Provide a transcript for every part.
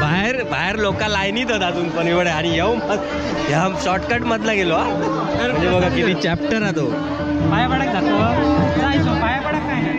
बाहेर बाहेर लोक लाईनीत होत अजून पण एवढे. आणि येऊ ह्या शॉर्टकट मधला गेलो. म्हणजे बघा किती चॅप्टर हा तो. पाया पडक जातो जायचो पाया पडक काय नाही.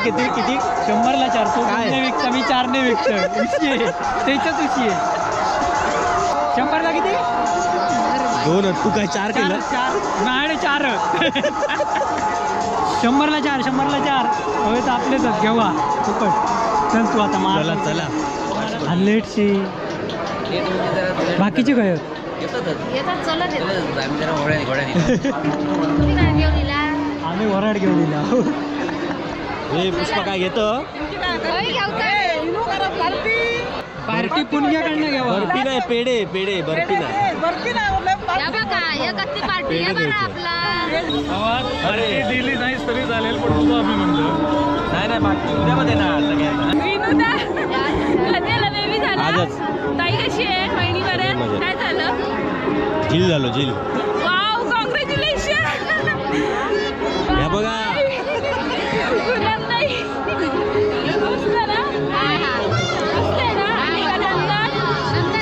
किती किती 100ला 4. तो काय विकता मी 4ने विकतो. उशी आहे त्याच्याच उशी आहे. 100ला किती? 2. तू काय 4 केलं? 4 नाही 4. 100ला 4 100ला 4. होय तर आपलेच घेवा फुकट. चल तू आता मार. चला चला लेटशी बाकीचे काय येतात चलत येतात. आम्ही वराड घेऊन दिला. हे पुष्पा काय घेतो? पार्टी पुणग्याकडनं घ्यावा. बर्फी नाही पेढे पेढे बर्फी नाही. अरे दिली नाही तरी चालेल पण तुझं आम्ही म्हणलं नाही नाही बाकी उद्यामध्ये ना सगळ्यांना. आजच. ताई कशी आहे? वहिनी बरे? काय झालं? झील झालो झील. वाव कॉंग्रॅच्युलेशन. या बघा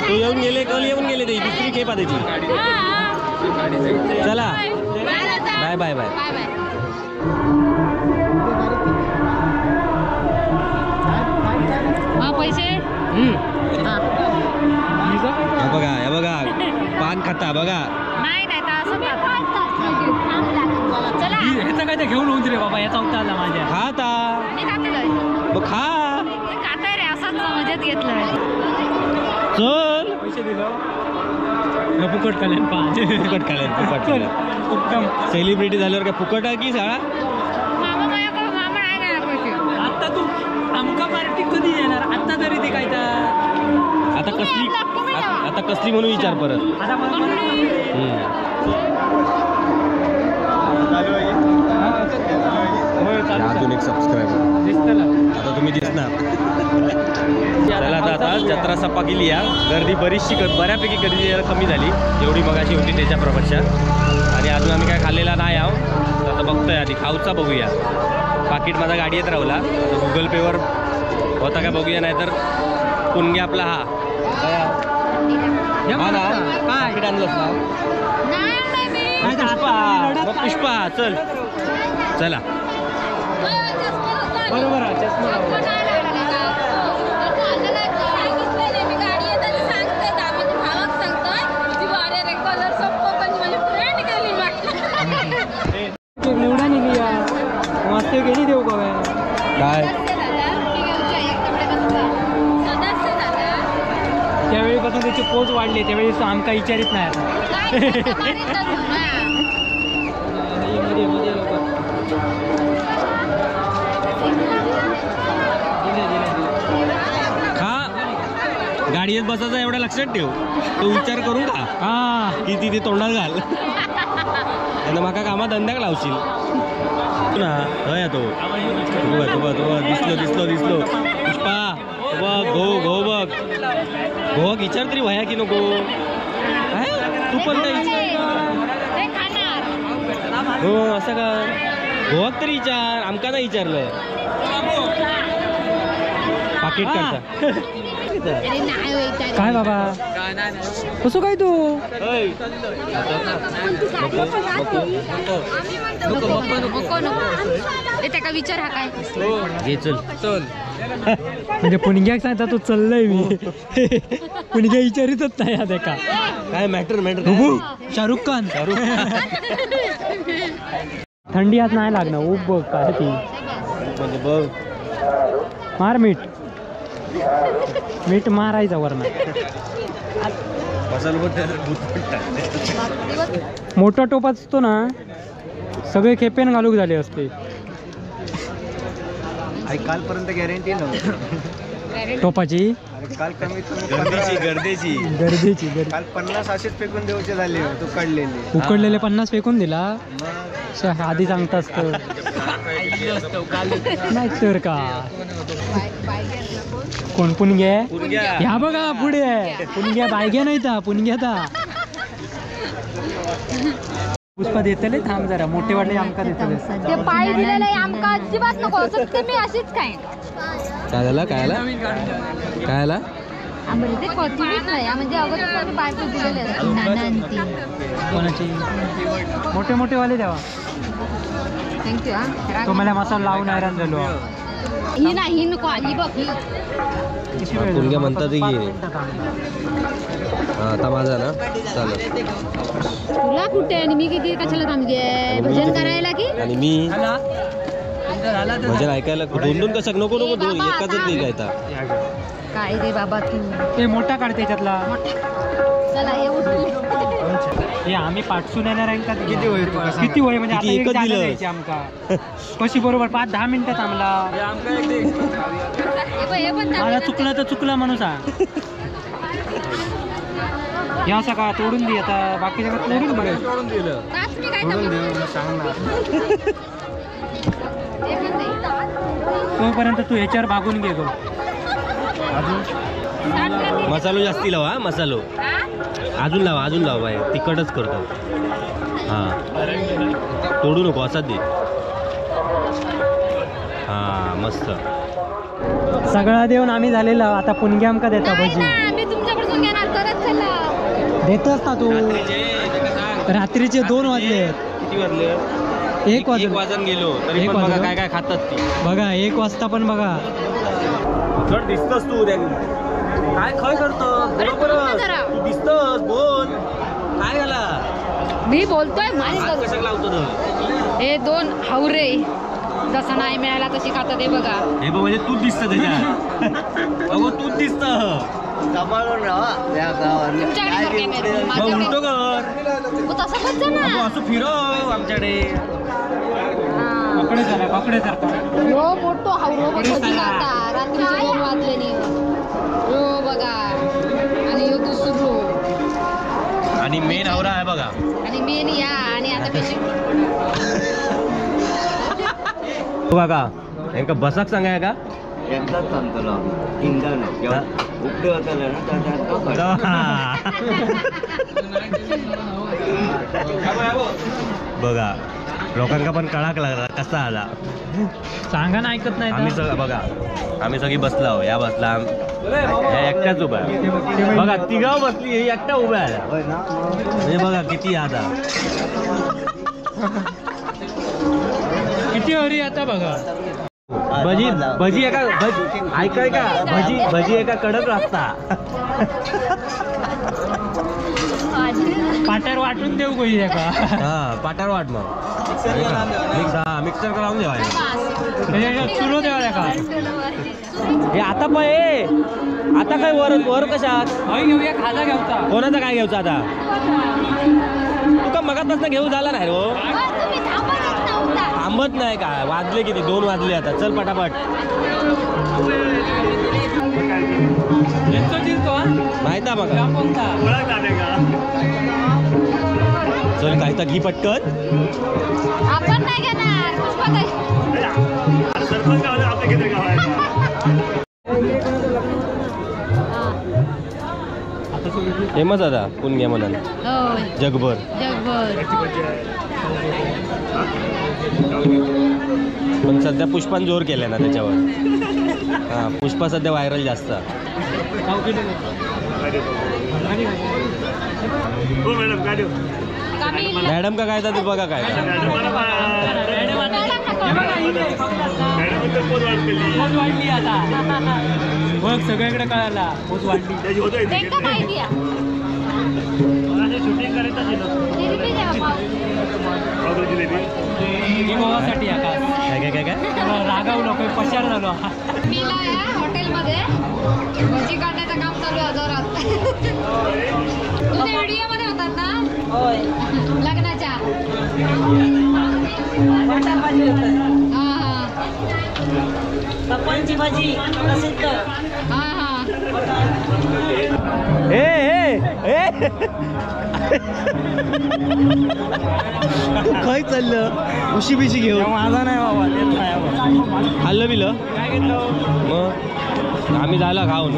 तू येऊन गेले कल येऊन गेले ते दुसरी खेप आहे त्याची. चला बाय बाय बाय. पैसे हे बघा हे बघा पान खाता बघा. नाही नाही चला ह्याचा काय ते घेऊन होऊन रे बाबा. याचा उता आला माझ्या. खा आता मग खा. खाताय रे असंच मजेत घेतलं. चल पैसे दिलो फुकट कल्याण पाच. फुकट कल्याण फुकट कल्याण. उत्तम सेलिब्रिटी झाल्यावर काय फुकट आहे की शाळा? आता तू आमका पार्टी कधी येणार? आता तरी ते काय आता कसली आता कसली म्हणून विचार परत. अजून एक सबस्क्रायबर आता तुम्ही दिसणार. चला आता आता जत्रा सप्पा केली या. गर्दी बरीचशी बऱ्यापैकी गर्दी जरा कमी झाली जेवढी मगाशी होती त्याच्याप्रमाणच्या. आणि अजून आम्ही काय खाल्लेला नाही आहो. आता बघतोय आधी खाऊचा बघूया. पाकिट माझा गाडीत राहला तर गुगल पेवर होता का बघूया, नाहीतर पुणगे आपला हा हा ना पाकिट आणलंस ना पुष्पा. पुष्पा चल चला बरोबर. निवडा निघली मस्त गेली देऊ का काय त्यावेळीपासून त्याची पोज वाढली. त्यावेळी आमका विचारित नाही आता. खा गाडीत बसायचा एवढा लक्षात ठेव. तो विचार करून खा हा की तिथे तोंडात घाल आणि माका कामात धंद्याक लावशील ना. हय तो बघ तो बघ तो दिसलो दिसलो दिसलो पुष्पा बघ गो गो बघ गोवाक विचार तरी व्हाया की नको. तू पण नाही हो असं का गोवाक तरी विचार. आमका नाही विचारलं. पाकिट काढता काय बाबा कसं काय तू विचार हा काय चल चल म्हणजे पुणग्याक सांगता तो चललंय मी. पुणग्या विचारितच नाही आता का काय मॅटर मॅटर. शाहरुख खान. थंडी आज नाही लागणार. ऊब बघ काय ती म्हणजे बघ मार मीठ मीठ मारायचं वरनं. मसालो पण टाकते. मोठा टोप असतो ना सगळे खेपेन घालूक झाले असते. कालपर्यंत गॅरंटी नव्हती टोपाची. काल कमीत कमी गर्दीची गर्दीची काल 50 असेच फेकून द्यायचे झाले. उकडलेले उकडलेले 50 फेकून दिला आधी सांगता असतं नाही तर का. कोण पुणगे ह्या बघा पुढे पुणग्या बायग्या नाही ता पुणग्या ता. पुष्पा देतले थांब जरा मोठे वाटले आमका देतले. ते पाय दिलेले आमका अजिबात नको असं ते मी अशीच खाईन. काय झालं काय आला काय आला ते कोथिंबीर नाही म्हणजे अगोदर मी बायको दिलेले कोणाची मोठे मोठे वाले द्यावा. Thank you. तुम्हाला मसाला लावून हैराण झालो. ही नाही ही नको ही बघ ही पुणग्या म्हणतात की आता माझा ना चालेल. तुला कुठे आणि मी किती कशाला थांबगे भजन करायला की आणि मी भजन ऐकायला दोन दोन कशा नको नको दोन एकाच नाही काय काय रे बाबा तू ते मोठा काढ त्याच्यातला. चला हे उठले. हे आम्ही पाठसून येणार आहे का किती होईल किती होईल म्हणजे आता एक जागा द्यायची आमका कशी बरोबर 5-10 मिनिटं थांबला. मला चुकलं तर चुकलं म्हणून सांग. या सकाळ तोडून दे आता बाकीच्या तोडून बघ. तोडून देऊ सांग ना. तोपर्यंत तू ह्याच्यावर भागून घे गो. मसालो जास्ती लावा मसालो अजून लावा अजून लावा बाई तिखटच करतो. हां तोडू नको असाच दे. हां मस्त सगळा देऊन आम्ही झालेला. आता पुणग्या आमका देता भजी देतोस ना तू. रात्रीचे 2 वाजले. किती वाजले? 1 वाजून गेलो तरी पण बघा काय काय खातात ती. बघा 1 वाजता पण बघा चढ दिसतोस तू उद्या. काय खय करतो बरोबर तू दिसतोस बोल काय झाला मी बोलतोय कसं लावतो तू. हे 2 हावरे जसं नाही मिळाला तशी खातात हे बघा. हे बघ म्हणजे तूच दिसत त्याच्या अगो तूच दिसत. सांभाळून राहा उलटो कर असं फिरव आमच्याकडे. पकडे झाला पकडे सारखा हो मोठो हावरो खाता रात्रीचे 2 वाजले नाही हो बघा. आणि ह्यो दुसरो आणि मेन हावरा आहे बघा आणि मेन या आणि आता पेशी बघा यांका बसाक सांगाय का एकदाच सांगतलो तीनदा नाही उपडे वतले ना बघा लोकांका पण कळाक लागला कसा आला सांगा ना ऐकत नाही. आम्ही सगळं बघा आम्ही सगळी बसला हो या बसला ह्या एकट्याच उभा आहे बघा तिघाव बसली हे एकटा उभा आहे म्हणजे बघा किती आता किती हरी आता बघा. भजी भजी एका भजी ऐकाय का भजी भजी एका कडक लागता पाट्यावर वाटून देऊ कोई एका. हा पाट्यावर वाट मग मिक्सर लावून देवा चुरो देवा का हे आता पण ए आता काय वर वर कशात घेऊया खाजा घेऊचा कोणाचा काय घेऊचा आता तुका मगापासून घेऊ झाला नाही हो थांबत नाही काय वाजले किती 2 वाजले आता चल पटापट. माहित आहे बघा चल काय तर घी पटकन. आपण नाही घेणार पुष्पा ताई. फेमस आता पुणग्या म्हणाल जगभर जगभर. पण सध्या पुष्पान जोर केलाय ना त्याच्यावर. हा पुष्पा सध्या व्हायरल जास्त. मॅडम का काय ते बघा काय बघ सगळीकडे कळाला पोच वाढली. जिलेबी ही गोवासाठी आकाश. काय काय काय नाही काय? रागावू नको, पशार झालो. मीला या हॉटेलमध्ये भजी काढण्याचं काम चालू आहे जोरात. तुझ्या व्हिडिओ मध्ये होतात ना लग्नाच्या? हा हा, पप्पांची भाजी प्रसिद्ध. हा हा. ए ए ए, तू काय चाललं उशी बिशी घेऊन? माझा नाही बाबा, तेच नाही. खाल्लं बिलं काय घेतलं मग? आम्ही झालं खाऊन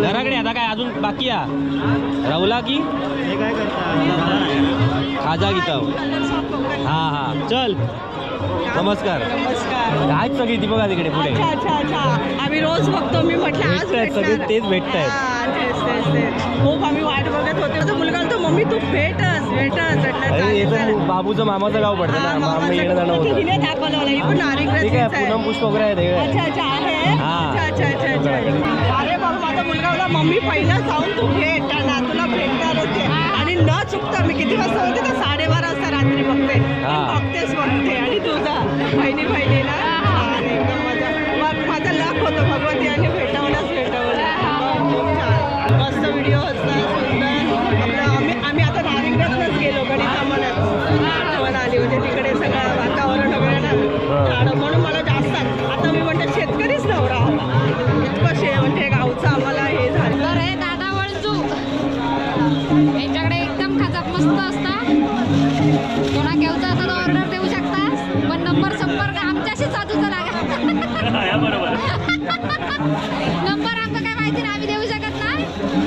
घराकडे. आता काय अजून बाकी आहे? राहुला की काय करता? खाजा घेता. हा हा, चल नमस्कार. नमस्कार. आहेत सगळी ती बघा तिकडे पुढे. अच्छा अच्छा अच्छा, आम्ही रोज बघतो. मी म्हटलं आज भेटतायत सगळे, भेटणार. तेच भेटतायत. हा, तेच तेच तेच, खूप आम्ही वाट बघत होते. माझा मुलगा म्हणतो मम्मी तू भेटच भेटच. म्हटलं अरे हे चालेल, तर चालेल. बाबूचं मामाचं गाव पडतं हा, ना, मामा मामाचं येणं जाणं गाव. होतं. हिने दाखवलं मला, ही पण ठीक आहे, नारिंगरचीच आहे. पूनम पुष्प वगैरे आहे ते. अच्छा अच्छा आहे. हा. अच्छा अच्छा अच्छा अच्छा. अरे बाबा, माझा मुलगा मला मम्मी पहिला जाऊन तू भेट त्यांना, तुला भेटणारच आहे. आणि न चुकता मी किती वाजता होते तर 12:30 वाजता रात्री बघते. हा. बघतेच बघते. आणि तुझा बहिणी बहिणीला छान एकदम मजा. मग माझा लक होतं, भगवती आणि भेटवलंच भेटवलं. खूप छान मस्त व्हिडिओ असतात, सुंदर. आपलं आम्ही आम्ही आता नारिंगरतनंच गेलो, गणितामनात आठवण आली. म्हणजे तिकडे सगळं वातावरण वगैरे ना, झाडं, म्हणून मला जास्त आता मी म्हणते शेतकरीच नवरा हवा. इतकं म्हणजे गावचं आम्हाला हे झालं. तर हे दादा वळजू यांच्याकडे एकदम खाजात मस्त असता. कोणा घ्यायचा असेल तर ऑर्डर देऊ शकता, पण नंबर संपर्क आमच्याशी साधूचा लागा. बरोबर. नंबर आमचा काय माहिती नाही, आम्ही देऊ शकत नाही.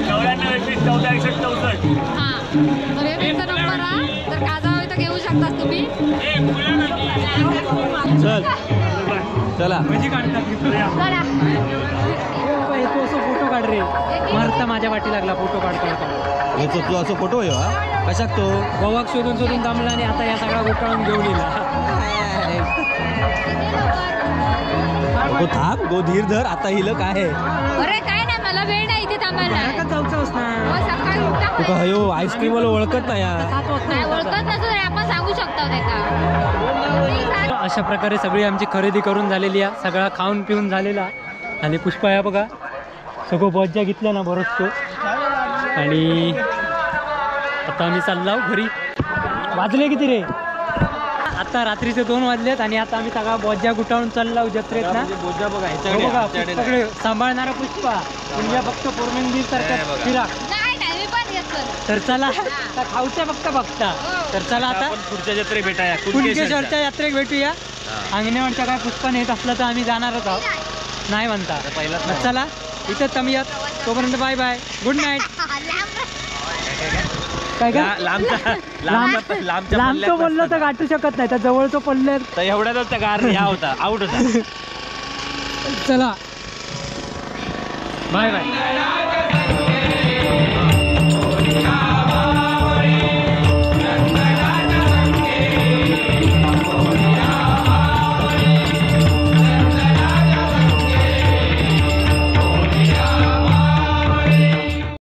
94 21 14 61 64. हा, तर हे तुमचा नंबर हा, तर खाजा हवी तर घेऊ शकता तुम्ही. चल चला भजी काढतात. चला. हे तू असं फोटो काढ रे, मरता माझ्या वाटी लागला फोटो काढ काढ. याचा तू असं फोटो आहे हा? कशाक तो गोवाक शोधून शोधून थांबला आणि आता या सगळा गोटाळून घेऊन येईल. किती लवकर. गो थांब गो, धीर धर आता. हिलं काय आहे? अरे काय नाही, मला वेळ नाही इथे थांबायला. घराकडे जाऊचं असणार. हो, सकाळी उठा. तुका हयो आईस्क्रीम वाला ओळखत नाही हा. 7 वाजता नाही उठायचं. ओळखत नसतं तरी आपण सांगू शकतो त्याका. अशा प्रकारे सगळी आमची खरेदी करून झालेली आहे, सगळा खाऊन पिऊन झालेला. आणि पुष्पा या बघा सगळं बज्जा घेतल्या ना बरंचसो. आणि आता आम्ही चाललो घरी. वाजले किती रे आता? रात्रीचे 2 वाजलेत आणि आता आम्ही सगळा बॉज्जा गुटाळून चाललो जत्रेत ना. म्हणजे बोजा बघा हो ह्याच्याकडे, बघा आमच्याकडे नाही. पुष्पाकडे सांभाळणारा पुष्पा म्हणजे फक्त पोरमेंदीर हे सारखा बघा. फिरा. नाही नाही, मी पण घेतलं. तर चला आता खाऊच्या फक्त बघता. तर चला आता आपण पुढच्या जत्रेत भेटाया, कुणकेश्वरच्या यात्रेत भेटूया. अंगणेवाडच्या काय पुष्पा नेत असलं तर आम्ही जाणारच आहोत, नाही म्हणता. पहिलाच मग चला इथं थांबूयात, तोपर्यंत बाय बाय, गुड नाईट. काय काय लांबचा लांबचा लांबच्या लांबचं बोललं तर गाठू शकत नाही, तर जवळचं पडलं तर एवढ्यातच त्या गार ह्या होता, आउट होता. चला बाय बाय.